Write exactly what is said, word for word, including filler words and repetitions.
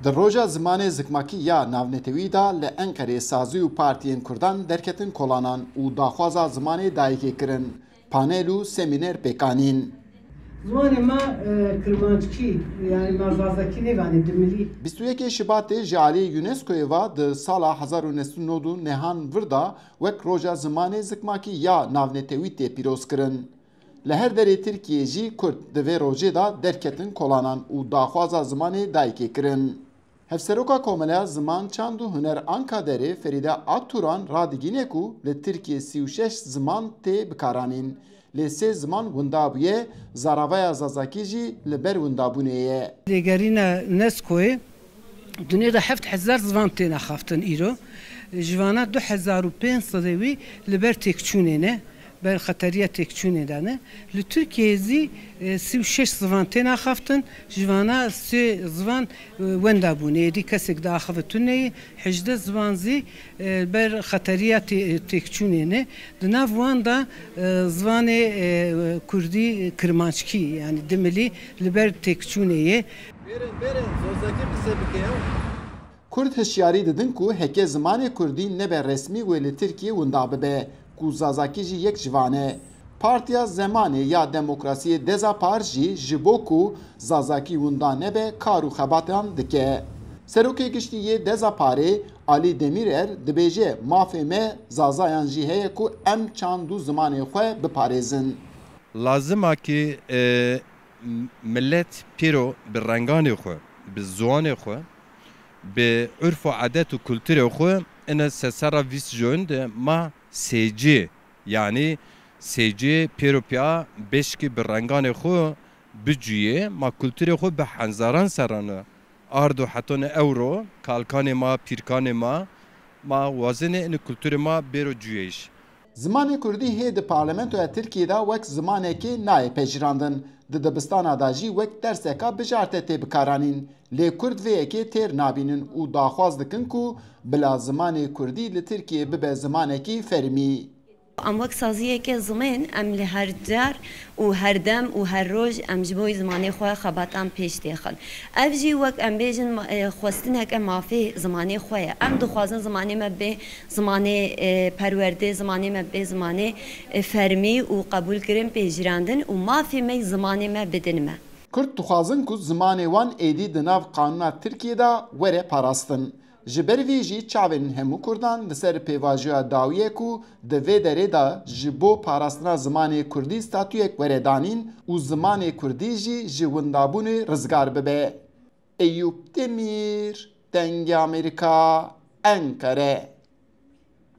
Di roja zimanê zikmakî ya navnetewî de li Enqerê sazî û partiyên kurdan derketin kolanan û daxwaza zimanê dayikê kirin, panel û semîner pêkanîn. Zimanê me, e, kirmanckî, yanî me zazakî nêvanê, dimilî. Bîst û yekê Şibatê ji alî UNESCOyê ve di sala hezar û neh sed û nod û nehan vir de wek roja zimanê zikmakî ya navnetewî tê pîrozkirin. Li her derê Tirkiyê jî Kurd di vê rojê de derketin kolanan û daxwaza zimanê dayikê kirin. Hevseroka Komeleya Ziman, Çand û Huner Ankaderê Ferîde Akturan radigîne ku li Tirkiyê sî û şeş ziman tê bikaranîn, lê sê ziman winda bûye, zaravaya zazakî jî li ber windabûnê ye. Lêgerîna UNESCOyê, Dunê de heft hezar zivan tên axaftin îro. Ji vana du hezar û pênc sedê wî li ber têkçûnê ne, ber xeteriya têkçûnê de ne. Li Tirkiyeyê zî, e, sî û şeş zivan tên axaftin, ji vana sê zivan, e, wenda bûne. Êdî kesek diaxive tuneyê, hejdeh zivan zî, e, ber xeteriya tê-, têkçûnê ne. Di nav wan de, e, zivanê, e, kurdî, kirmanckî, yanî dimilî li ber têkçûnê ye. Bêrin, bêrin, zazakî qise bike ya. Kurd hişyarî didin ku heke zimanê kurdî nebe resmî wê li Tirkiyê winda bibe, ku zazakî jî yek ji van e. Partiya Zemanê ya Demokrasiyê Deza Par jî ji bo ku zazakî winda nebe kar û xebatan dike. Serokê Giştî yê Deza Parê Alî Demîrer dibêje, mafê me zazayan jî heye ku em çand û zimanê xwe biparêzin. Lazim a ki, e, m-, millet pêro bi renganê xwe, bi ziwanê xwe, bi urf û edet û kulturê xwe, ine sesera vîst jon de ma sêcê, yanî sêcê pêro piya beşkî bi renganê xwe bicûyê, ma kulturê xwe bi henzaran serran e. Ardo heto ne ewro, kalkanê ma, pîrkanê ma, ma wazenê ine kulturê ma bêro cûyêş. Zimanê kurdî hê di parlamentoya Tirkiyê de wek zimanekê nayê pejirandin. Di dibistana de jî wek derseka bijarte tê bikaranîn. Lê kurd vê yekê têr nabînin û daxwaz dikin ku bila zimanê kurdî li Tirkiyê bibe zimanekî fermî. Em wek saziyeke zimên, em li her car û her dem û her roj em ji bo zimanê xwe xebatan pêş dêxin. Ev jî wek em bêjin ma-, e, xwestineke mafê zimanê xwe ye. Em dixwazin zimanê me bê zimanê, e, perwerdê, zimanê me bê zimanê, e, fermî û qebûlkirin, pejirandin û mafê me zimanê me bidin me. Kurd dixwazin ku zimanê wan êdî di nav qanûna Tirkiyê de were parastin. Ji ber vî jî çavên hemû kurdan li ser pêvajoya dawiyê ku di vê derê de ji bo parastina zimanê kurdî statuyek were danîn û zimanê kurdî jî ji windabûnê rizgar bibe. Eyûp Demîr, Dengê Amerîka, Enqere.